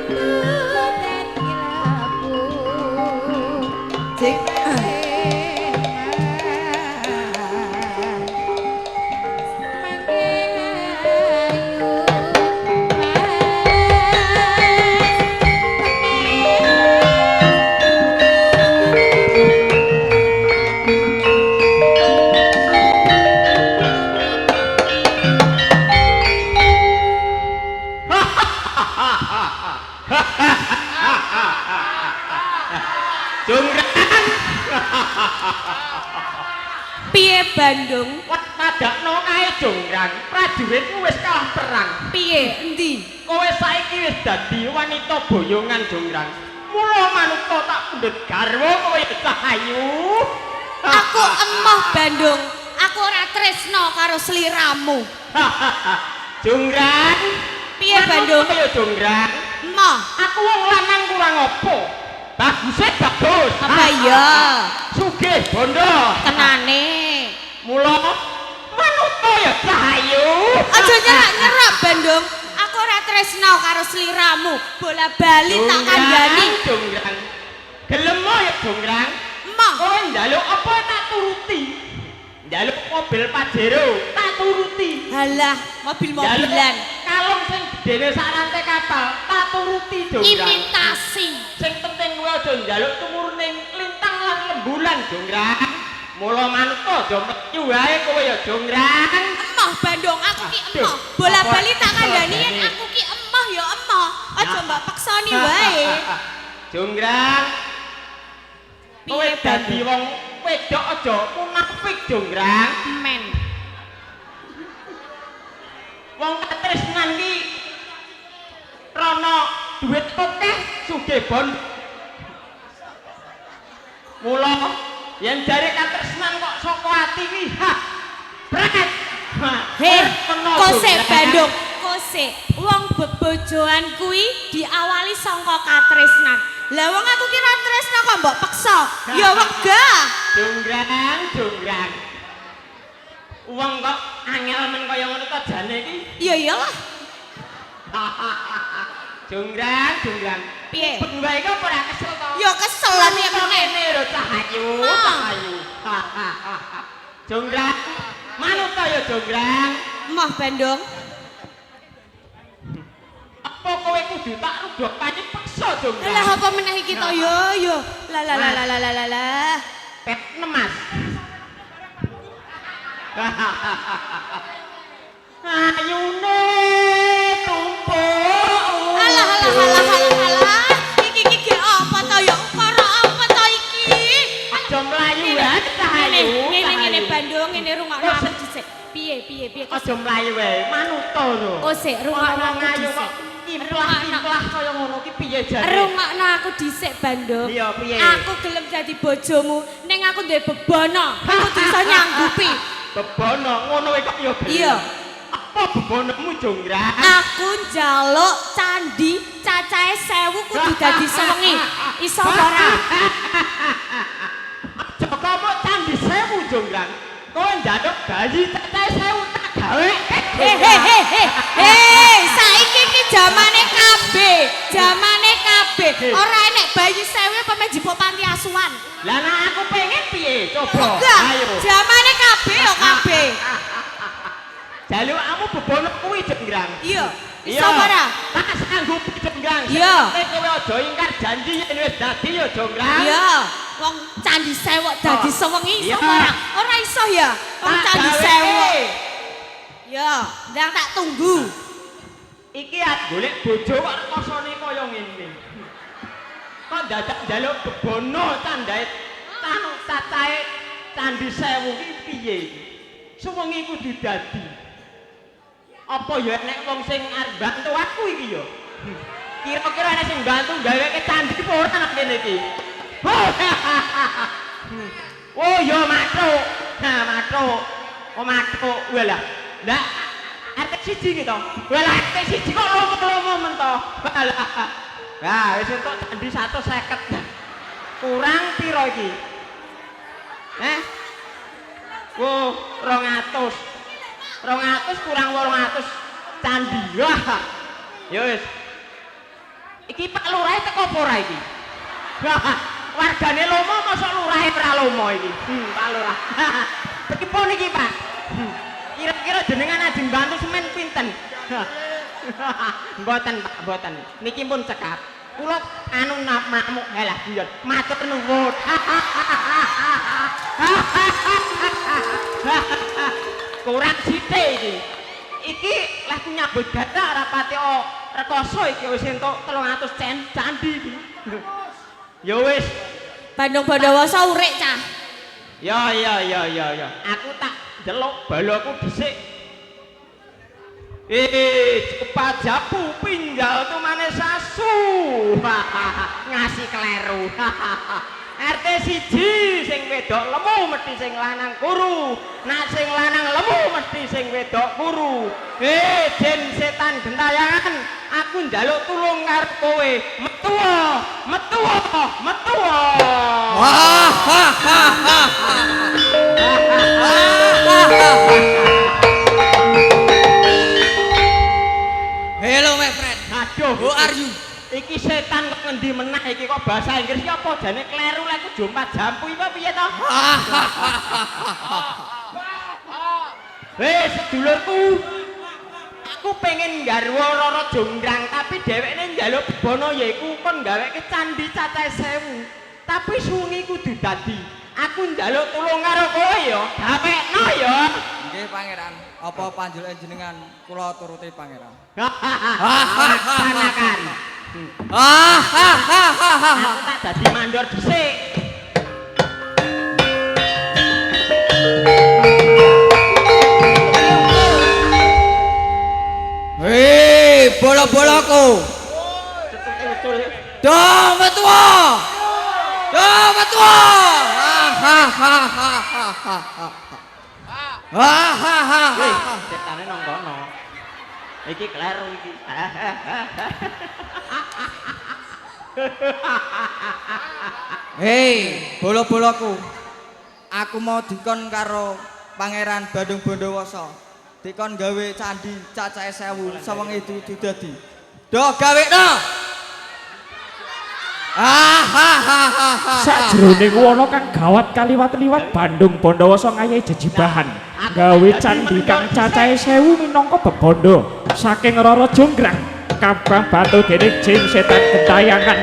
Kudu dadi lebu. Cik. Mangke ayu mas. Jonggrang. Piye Bandung? Wah, padakno kae Jonggrang. Prajuritmu wis kalah perang. Piye? Endi? Kowe saiki wis dadi wanita boyongan Jonggrang. Mula manuta tak pundhut garwa kowe cah ayu. Aku emoh Bandung. Aku ora tresno karo sliramu. Jonggrang. Piye Bandung? Ayo Jonggrang. Emoh. Aku wong lanang kurang apa? Baguse bagus. Apa iya? Sugih bondo. Tenane. Mula manuta ya cah ayu. Aja nyerak-nyerak Bandung. Aku ora tresno karo sliramu. Bola bali tak kandhani. Jonggrang. Gelem ya Jonggrang. Emoh. Kowe njaluk apa tak turuti. Njaluk mobil Pajero tak turuti. Halah, mobil-mobilan. Kalung sing gedene sak rantai kapal tak turuti Jonggrang. Imitasi. Sing penting kowe aja njaluk tumurune lintang lan lembulan Jonggrang. Mula manuta aja mleyu wae kowe ya Jonggrang. Emoh Bandung, aku ki Aduh, emoh. Bola apa bali tak kandhani yen jane? aku ki emoh ya emoh. Aja mbok peksoni wae. Jonggrang. Kowe Piye dadi Bandung? wong wedok aja munafik Jonggrang. Men. Wong katresnan ki rono duit akeh sugih bon. Mula yen jare katresnan kok saka ati ki ha. Bret. Hei, kose Jonggrang. Bandung, kose. Wong bebojoan kuwi diawali sangka katresnan. Lah wong aku kira tresna kok mbok peksa. Ya wegah. Jonggrang, jonggrang. Wong kok angel men kaya ngono to jane iki. Ya iyalah. Jonggrang, jonggrang. Piye? Ben wae kok ora kesel to? Ya kesel lan ya meneh. Ngene lho cah ayu, cah ayu. Jonggrang, manut to ya Jonggrang. Emoh Bandung. Apa kowe kudu tak rudhokane peksa Jonggrang? Lah apa meneh iki to yo yo. Lah lah lah lah lah lah lah. Pet nemas. Ayune tumpuk. Alah alah alah alah alah. Iki iki ge apa to ya? Ukara apa to iki? Aja mlayu wae cah Ngene ayu. ngene cah ngene ayu. Bandung ngene rungokno aku dhisik. Piye piye piye? Aja mlayu wae, manuta lho. Kosek rungokno Wong aku ayu dhisik. kok kimplah-kimplah kaya ngono ki piye jane? Rungokno aku dhisik Bandung. Iya, piye? Aku gelem dadi bojomu, ning aku duwe bebana. Aku kudu iso nyanggupi. Bebono ngono wae kok ya gelem. Iya. Apa bebonomu Jonggrang? Aku njaluk candi cacahe 1000 kudu dadi sewengi. Iso apa ora? Aja kamu candi 1000 Jonggrang. Kowe njaluk bayi cacahe 1000 tak gawe. He he he he. He, saiki iki jamane KB, jamane KB. Ora enek bayi 1000 apa men jipuk panti asuhan. Lah nek aku pengen piye? Coba. Enggak, Ayo. jamane KB yo KB. Jalukmu bebono kuwi Jonggrang. Iya. Iso apa ora? Tak sanggup Jonggrang. Iya. Nek kowe aja ingkar janji yen wis dadi ya Jonggrang. Iya, wong candi sewok dadi sewengi iso Iya. apa ora? Ora iso ya. Wong Tak candi gaweke. sewok. Ya, ndang tak tunggu. Iki arep golek bojo kok rekosone kaya ngene. Kok dadak njaluk bebono candae tanu cacahe candi 1000 ki piye iki? Suwengi kudu dadi. Apa ya enek wong sing arep bantu aku iki ya? Kira-kira enek sing bantu gaweke candi apa ora nang kene iki? Oh ya mathuk. Ha mathuk. Oh mathuk. Walah. Lah RT 1 ki to. Walah RT 1 kok lomo-lomo men to. Walah. Lah wis entuk candi 150. Kurang piro iki? Eh? Wo, 200. 200 kurang 800 candi. Wah. Ya wis. Iki Pak Lurahe teko apa ora iki? Wargane lomo mosok lurahe ora lomo iki. Pak Lurah. Pripun iki, Pak? Kira-kira jenengan ajeng bantu semen pinten? Mboten, Pak, mboten. Niki pun cekap. Kula anu makmuk halah guyon. Matur nuwun. Kurang sithik iki. Iki leh ku nyambut gawe ora pati rekoso iki wis entuk 300 candi iki. Ya wis. Bandung Bondowoso urip cah. Ya ya ya ya ya. Aku tak ndelok balaku dhisik. Cepat japu pinjal tumane sasu. Ngasih kleru. RT 1 sing wedok lemu mesti sing lanang kuru. Nak sing lanang lemu mesti sing wedok kuru. Jin setan gentayangan, aku njaluk tulung karo kowe. Metuwa, metuwa, metuwa. Hello my friend. Aduh. Who are you? Iki setan kok ngendi meneh iki kok bahasa Inggris iki apa jane kleru lek aku jompat jampu iki piye to? Hei sedulurku. Aku pengen nggarwa Roro Jonggrang tapi dhewekne njaluk bebono yaiku kon gaweke candi cacahe 1000. Tapi sungi kudu dadi. Aku njaluk tulung karo kowe ya. Gawekno ya. Nggih pangeran, apa panjenengan jenengan kula turuti pangeran. Laksanakan. Aku tak dadi mandor dhisik. Hei, bola-bolaku. Cetute ucul. Do metuwa. Do metuwa. Wih, setane nang kono. Iki kleru iki. Hei, bola-bolaku. Aku mau dikon karo Pangeran Bandung Bondowoso. Dikon gawe candi cacahe 1000 sawengi dudu dadi. Do gawekno. Sakjroning wana kang gawat kaliwat-liwat Bandung Bondowoso ngayahi jejibahan gawe candhi kang cacahe 1000 minangka bebandha saking Roro Jonggrang kabang batu dening jin setan gentayangan.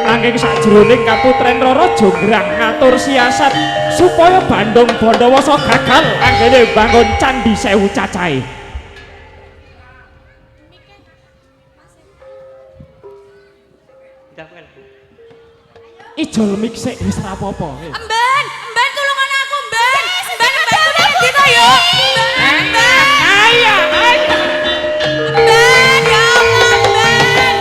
Nanging sakjroning kaputren Roro Jonggrang ngatur siasat supaya Bandung Bondowoso gagal anggene bangun candhi 1000 cacahe. Ijol mik sik wis ra apa-apa. Emban, emban tulungan aku, emban. Emban, emban aku nang ndi to yo? Emban, emban. Ayo, ayo. Emban, ya Allah, emban.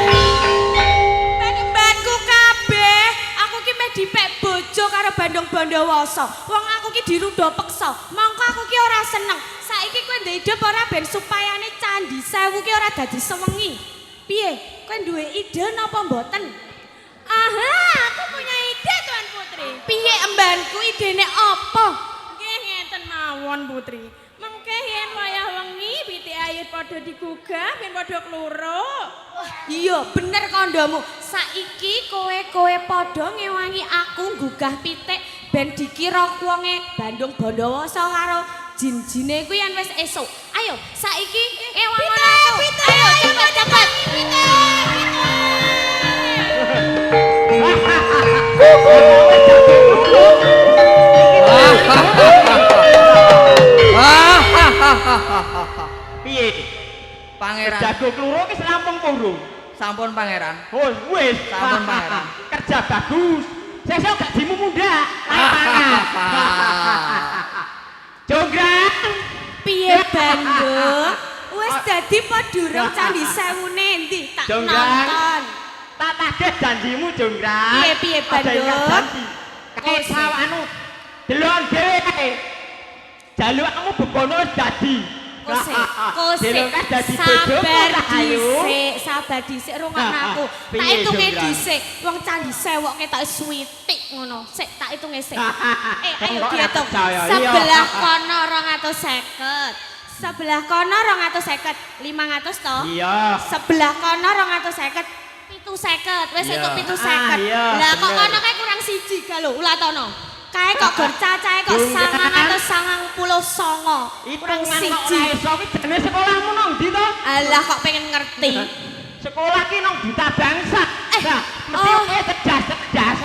Emban, embanku kabeh. Aku ki meh dipek bojo karo Bandung Bondowoso. Wong aku ki dirudha peksa. Mongko aku ki ora seneng. Saiki kowe ndek ide apa ora ben supayane candi 1000 ki ora dadi sewengi. Piye? Kowe duwe ide napa mboten? Aha, aku punya ide Tuan Putri. Piye embanku idene apa? Nggih ngenten mawon Putri. Mengke yen wayah wengi pitik ayut padha digugah ben padha kluruk. Wah, iya bener kandhamu. Saiki kowe-kowe padha ngewangi aku nggugah pitik ben dikira wonge Bandung Bondowoso karo jin-jine kuwi yen wis esuk. Ayo, saiki ewangi aku. Ayo cepet-cepet. Pitik, pitik. Piye? Pangeran. Jago kluruk wis rampung purung. Sampun pangeran. Oh, wis. Sampun, Pangeran. Kerja bagus. Sesuk gajimu mundhak. Lapangan. Jonggrang. Piye Bandung? Wis dadi apa durung candi 1000-ne endi? Tak Jonggrang. nonton. Tak tagih janjimu Jonggrang. Piye, piye, Aja ingat Bandung? janji. Kae Kose. saw anu delon dhewe kae. Jalukmu bebono wis dadi. Kose, kose, Delon kan dadi bojoku sabar tak ayo. dhisik, sabar dhisik rungokno aku. Tak Piye, hitunge Jonggrang? dhisik, wong candi sewok ketok switik ngono. Sik tak hitunge sik. Ayo Kok ora dihitung. percaya, iya. Sebelah kono 250. Sebelah kono 250, 500 to? Iya. Sebelah kono 250, 750, wis Iya. entuk 750. Ah, iya, Lah kok bener. kono kae kurang siji ga lho ulatono. Kae kok gor cacahe kok Jonggrang. 999. Kurang Hitungan kok siji. ora iso kuwi jane sekolahmu nang ndi to? Alah kok pengen ngerti. Sekolah ki nang Duta Bangsa. Eh, Lah, mesti oh. kowe cerdas-cerdas.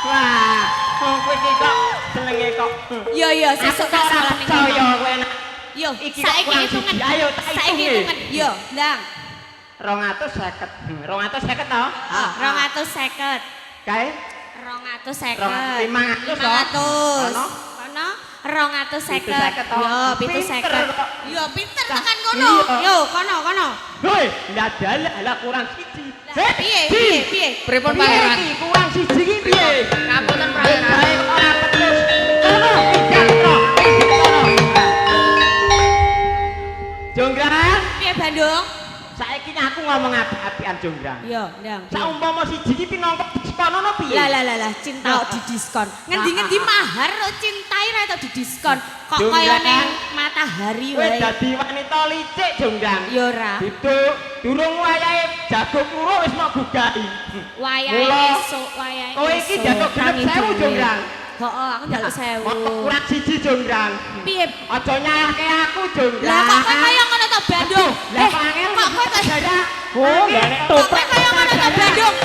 Wah, wong kowe iki kok senenge kok. Yo yo sesuk tak Aku kok ora sekolah ning percaya kono. kowe nak. Yo, Iki kok saiki kurang hitungan. siji. Ayo tak Saiki hitung. hitungan. Yo, ndang. 250. 250 to? 250. Kae 250. 500 to? 500. Ono? Kono 250. 750 to? Yo, 750. Pinter kok. Yo, pinter tekan kono. Iya. Yo, kono kono. Hoi, lah dalah lah kurang siji. Lah, piye piye piye? Pripun Piye pangeran? iki kurang siji iki piye? Ngapunten pangeran. Bae kok ora petrus. Kono, minggat kono, minggat kono. Jonggrang, Piye Bandung? saiki aku ngomong apik-apikan Jonggrang. Yo, ndang. Saumpama siji iki pinangka diskon ono piye? Lah lah lah lah, cinta kok didiskon. Ngendi-ngendi mahar kok cintai ra itu didiskon. Kok Jonggrang. kaya ning matahari Kowe wae. dadi wanita licik Jonggrang. Yo ora. Duduk, durung wayahe jago kuro wis mok gugahi. Wayahe Mula, esuk, wayahe Kowe iki esuk. njaluk genep Tangi 1000 dhewe. Jonggrang. Heeh, aku njaluk 1000. Mok kurang siji Jonggrang. Piye? Aja nyalahke aku Jonggrang. Lah kok kowe kaya ngono to Bandung? Lah Eh, kok angel kok kowe kaya jaya. Oh, lah nek kok kowe toprak kaya ngono to Bandung?